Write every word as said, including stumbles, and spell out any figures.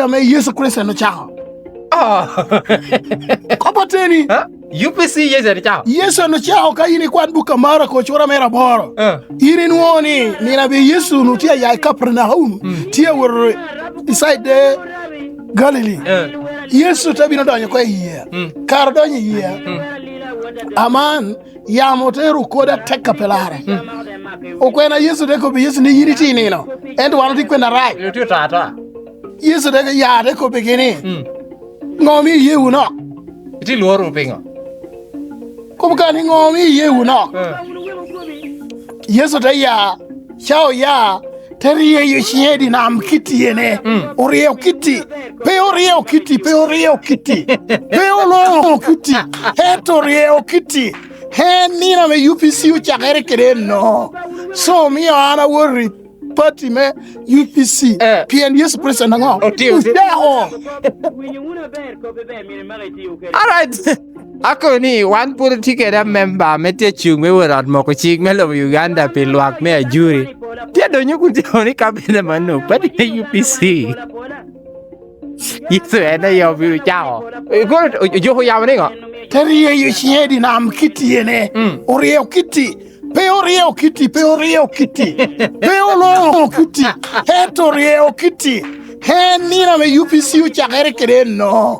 Ame Yecu Kricito en ocako. Oh. Kop ateni. Ha? U P C Yecu en ocako. Yecu en ocako ka in ikwan buk a Marako cura mere aboro. Eh. In inwoŋo ni nino abe Yecu nu tye aya i Kapernaum, tye awoto i side de Galili. Eh. Yecu te bino donyo oko i yia. Mm. Kare odonyo i yia. Mm. Aman, yamo te ru kodi atek ka pelare. Mm. Okwena Yecu te kobbi Yecu ni, "Yin itye i nino, ento wan otye kwena rac." Otye tata. Yecu te ya te kobbigi ni, "Mm. Ŋo omio iye wunu oko?" Itye lworo piŋo? Kop ka ni, "Ŋo omio iye wunu oko?" Eh. Yecu te ya, ca oya, te ryeyo ciŋe i dye nam kitti ene. Mm. Oryeyo kitti, pe oryeyo kitti, pe oryeyo kitti, pe oloŋo kitti, ento oryeyo kitti. En nino ame U P C ocakere kede enno. So, omio an awot i pati me U P C. Eh. Pien Yecu Kricito en aŋo? Otio. Ocako. All right. Ako ni wan pwod otye kede amemba ame tye cuŋ me wot ot moko cik me lobo Uganda pi lwak me Ajuri. Tye adonyo kun tye ni kabene mano, pati me U P C. Yecu en aye obino cako. Kono ojuko yamo niŋo? Te ryeyo ciŋe i dye nam kitti ene. Mm. Oryeyo kitti. Pe oryeyo kitti, pe oryeyo kitti. Pe oloŋo kitti. Ento oryeyo kitti. En nino ame U P C ocakere kede enno.